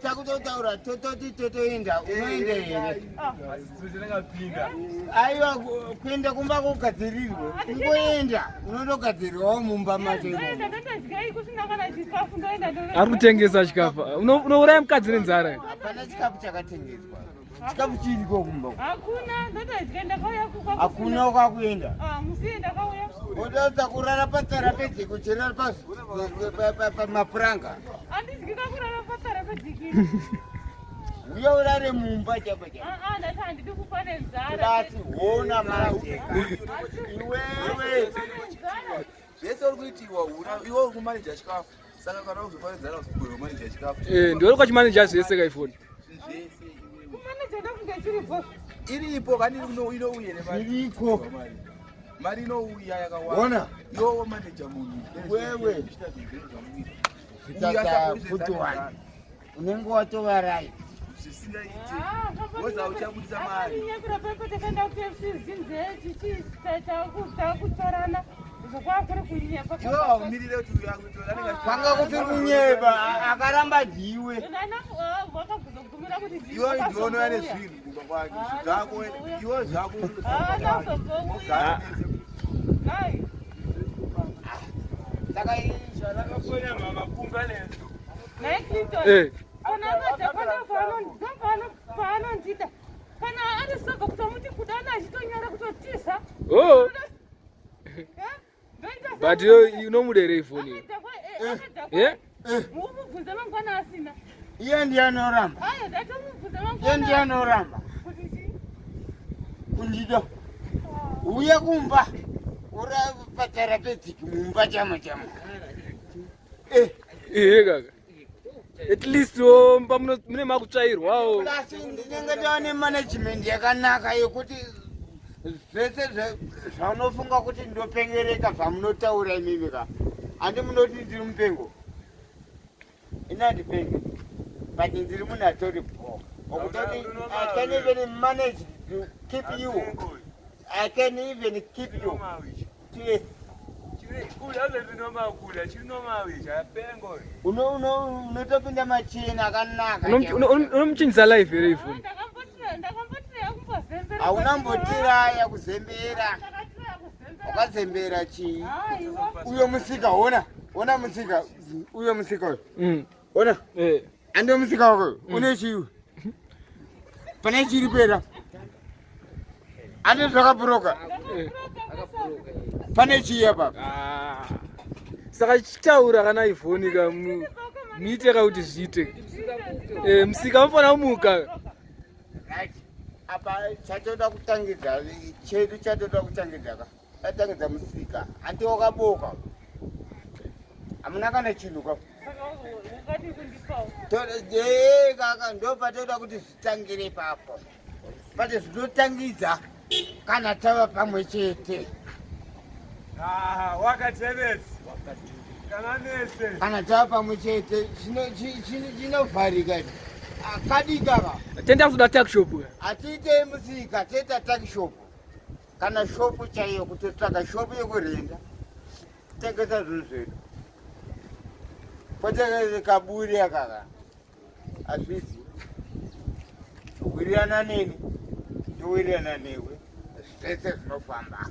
Takutotaura tototi totoenda, unoenda here? Aiwa, kuenda kumba kugadzirirwe, kungoenda unondogadzirirwawo mumba macho. Ari kutengesa chikafu, unouraya mukadzi nenzara. Hapana chikafu chakatengeswa, chikafu chiriko kumba. Hakuna, ndotadya, ndakauya kuka. Hakuna kwakuenda. Ah, musiye ndakauya. Wotoda kurara patarapedzi, kuchirara pamapuranga. Handidyi kakurara patarapedziki. Uye urare mumba chapa chapa. Ah ah, ndati handidi kufa nenzara. Basi hona manje iwewe. Zvese uri kuitiwa ura iwe uri kumaneja chikafu, saka kana uzofa nenzara uzogona kumaneja chikafu. Eh, ndiwe uri kwachimaneja zvese kaifoni. Zvese. Kumaneja ndokunge chiripo. Iripo kani, inouye nemari. Iriko. Mari inouya yakawanda. Ona. Iwe womaneja munhu. Wewe. Zvitata futi wani unenge watova right. Zvisingaite. Woza uchabudisa mari. Nyakura pepe takaenda kuKFC zinze chichi takutorana zvokwakuri kunyepa. Iwe haumirire kuti uyu akutora anenge Kwanga kusiri kunyeba, akaramba ndiwe. Wakazogumira kuti Iwe ndionouya nezvinhu kumba kwake zvako, iwe zvako. Haanazobouya. Saka Nhai Clinton. Eh. Kana akadhakwa paanondida, kana ari soba kutomuti kudana achitonyara kutotiza. Oh. Eh? Ndoita But yo unomuda here ifoni? Akadhakwa, akadhakwa. Eh? Mumubvunze mangwana asina. Iye ndiye anoramba. Ayo, ndatomubvunza Iye mangwana. ndiye anoramba. Kuti chii? Kundida uye kumba ura patarapedziki mumba chamo chamo. Eh. Ehe kaka. At least wo mba mune makutsvairwawo. Plus ndinenge ndava nemanagement yakanaka yekuti zvese zvaunofunga kuti ndopengereka zvamunotaura imimi ka, handi munoti ndiri mupengo? Ini handipenge, but ndiri munhu atori bo okutoti I can even manage to keep you, I can even keep you to a unotopinda machena akanaka. Unomuchinjisa life here ifoni? Ndakambotira kumbozembera. Haunambotiraya kuzembera. Ndakatiraya kuzembera. Wakazembera chii? Aiwa. Uyo musika, ona, ona musika uyo, musika uyo. Ona. Eh. Ande musika wako une chiwi pane chiri pera, ande zvakabhuroka. Eh. Pane chii apa? Ah. Saka chitaura kana ifoni ka muite ka kuti zviite. Eh, musika unofanira kumuka. Right, apa chatoda kutangidza chedu, chatoda kutangidza ka, tatangidza musika, handi wakaboka, hamuna kana chinhu ka. Saka ukati kundipawo. Kaka ndo patoda kuti zvitangire ipapo, pati zvinotangidza kana tava pamwe chete. Wakatevesi kana nese. Kana tava pamwe chete chinovharika kadikaka. Tenda kuzoda tuckshop ka. Hatiite musika, toita tuckshop kana shopu chaiyo, kutotsvaga shopu yekurenda, tengesa zvinhu zvedu, kwete kaburi akaka. Hazvizi wirirana neni, towirirana newe, zvese zvinofamba,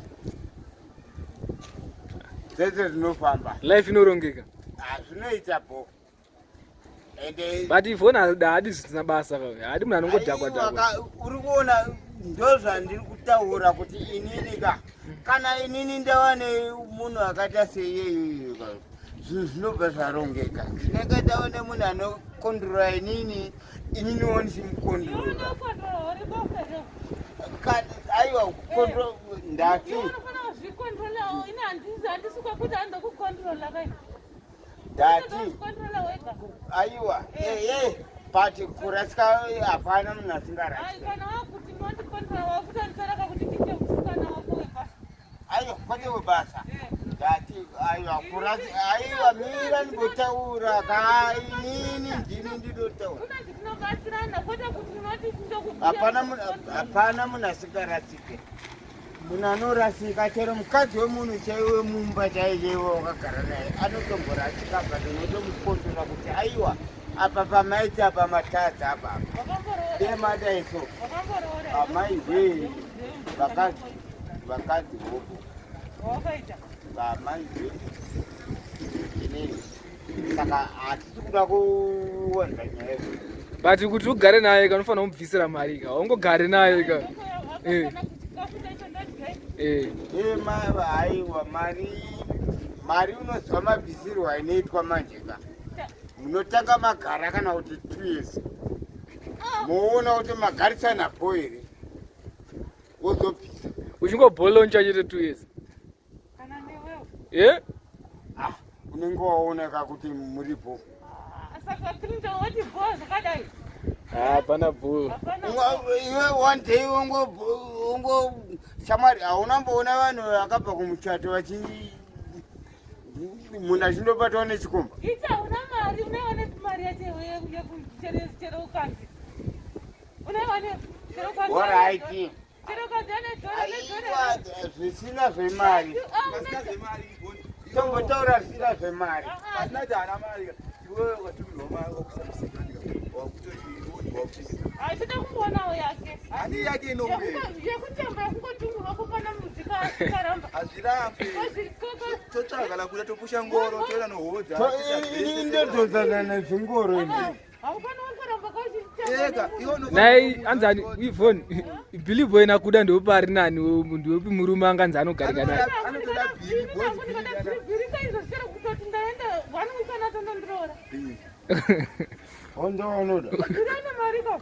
zvese zvinofamba. Life inorongeka. Hazvinoita bo, ende But ifoni haadi zvisina basa ka. Haadi munhu anongodhakwa Aiwa, dhakwa. uri kuona, ndo zvandiri kutaura kuti inini ka, kana inini ndava nemunhu akaita seiyeyoyo ka, zvinhu zvinobva zvarongeka. Ndinenge ndava nemunhu anokondrora inini, ininiwo ndichimukondrora. Unokondrola uri bofe. Aiwa, kukondro ndati. Iwe unofanira kuzvikondrolawo, ini handisi kwakuti handokukondrola kai. Ndati. Kuzvikondrola wega. Aiwa, ee, but kurasika hapana munhu asingarasika. Ai, kana wakuti mondikondrola wakutonditoraka kuti ndiite musikana wako webasa. Aiwa, kwete webasa. Eh. Ndati aiwa, kurasi, aiwa, mira ndimbotaura ka, inini ndini ndinotaura. Kunanzi tinobatsirana, kwete kuti unoti ndokubuya. Hapana munhu, hapana munhu asingarasike. Munhu anorasika chero mukadzi wemunhu chaiwe mumba chaiye wakagara naye anotomborasika, but unotomukontora kuti aiwa, apa pamaiti apa matadza, apa demadaiso. Amai wee, vakadzi, vakadzi hopo. Vamai wee, inini saka hatisi kuda kuwanza nyaya. But kuti ugare naye ka, unofanira kumubvisira mari ka, ungogare naye ka. Eh. Aiwa, mari, mari unoziva mabvisirwo ainoitwa manje ka. Munotanga magara kana kuti 2 years, moona kuti magarisana po here, wozobvisa. Uchingobholoncha chete 2 years? E. Ah, unenge waoneka kuti muripo. Saka Clinton wati bho zvakadai? Hapana bho. Iwe one day ungo shamwari, haunamboona vanhu vakabva kumuchato vachi munhu achindobatwa nechikomba? Ita una mari, unaiwane mari yacho chero ukanzi unaiwane chero ukanzi. Alright. Chero ukanzi ane dhora nedhora. Aiwa, zvisina zvemari. Pasina zvemari, Ivoni. Tombotaura zvisina zvemari. Pasina kuti haana mari, iwewe ukatumirwa mari wakuisa musika, wakutoti Ivoni wakuchengeta. Achida kumbonawo yake. Hani yake inobude. Yekutamba yakungotumurwa kupana mudzika akaramba. Hazvirambe. Totsvaga kana kuda topusha ngoro, toenda nohodha. Ini ndodhonzana nezvingoro ini. Haufani wakaramba. Ega iwe. Nai anzani Ivon, Billy Boy nakuda ndopari nani? Ndopi murume anganzi anogarika naye? Anotoda Bhiri, boys, Bhiri. Bhirika izvo chero kutoti ndaenda one week anatonondiroora. Hondo unoda. Bhiri ane mari ko.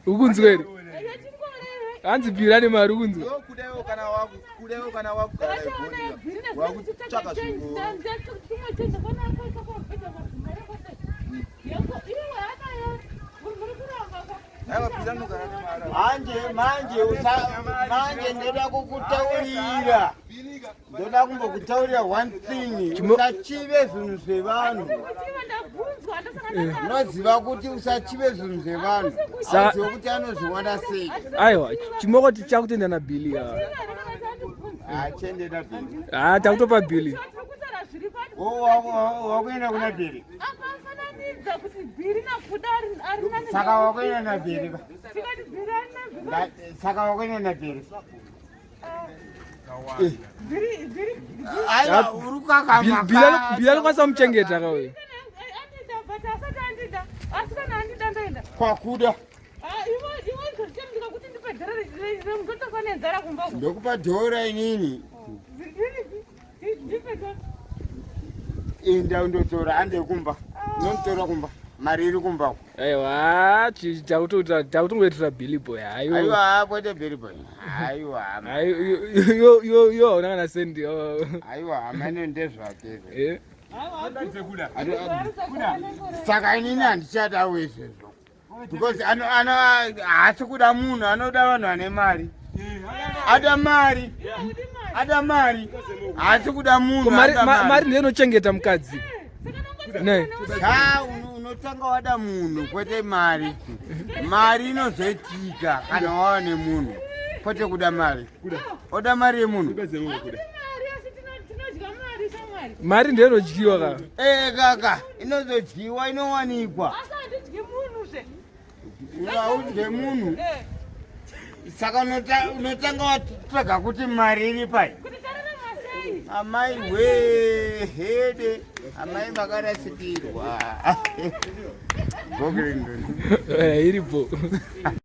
Ukunzwa here? Yachingoro. Hanzi Bhiri ane mari, ukunzwa? Iwe kuda, iwe kana waku kuda, iwe kana wakugara Ivoni, wakutsvaga zvingoro. Chimwe chenje kona. Aiwa, Bhiri anogara nemari. Manje manje manje ndoda kukutaurira. Bhirika. Ndoda kumbokutaurira one thing. Usachive zvinhu zvevanhu. Unoziva kuti usachive zvinhu zvevanhu. Auziva kuti anozviwana sei. Aiwa, chimoko tichakutenda naBilly ka. Achiende naBhiri. Ha, takutopa Billy. Wakuenda kuna Bhiri. Akafananidza kuti Bhiri nakuda ari nani. Saka wakuenda naBhiri ka. Tikati Bhiri ari nani. Saka wakuenda naBhiri. Bhiri, Bhiri. Aiwa, uri kukakama. Bhili anokwanisa kumuchengeta ka uyu. Andida, but asati andida, asi kana andida ndoenda. Kwakuda. Iwe, iwe, ndikakuti ndipe dhora ndotofa nenzara kumba uko. Ndokupa dhora inini. Ndipe dhora. Inda undotora, ande kumba, unomutora kumba, mari iri kumba uko. Aiwa, takutongoitira Billy Boy hayo. Aiwa, kwete Billy Boy, aiwa. Yo hauna kana sendi. Aiwa, hamene ndezvake. Eh. Saka inini handichadawo izvezvo because haasi kuda munhu anoda vanhu vane mari. Ada mari, ada mari, haasi kuda munhu. Ko mari Ada mari ndiyo inochengeta mukadzi ne? Ha, unotanga wada munhu, kwete mari. Mari inozoitika kana wava nemunhu, kwete kuda mari. Oda mari yemunhu. Mari, asi tinodya mari, shamwari. Mari ndiyo inodyiwa ka. Ee kaka, inozodyiwa, inowanikwa. Asi handidyi munhu zve. Haudye munhu. Saka unotanga watsvaga kuti mari iri pai. Kuti tararama sei? Amai we, hede amai, makarasikirwa. Iripo.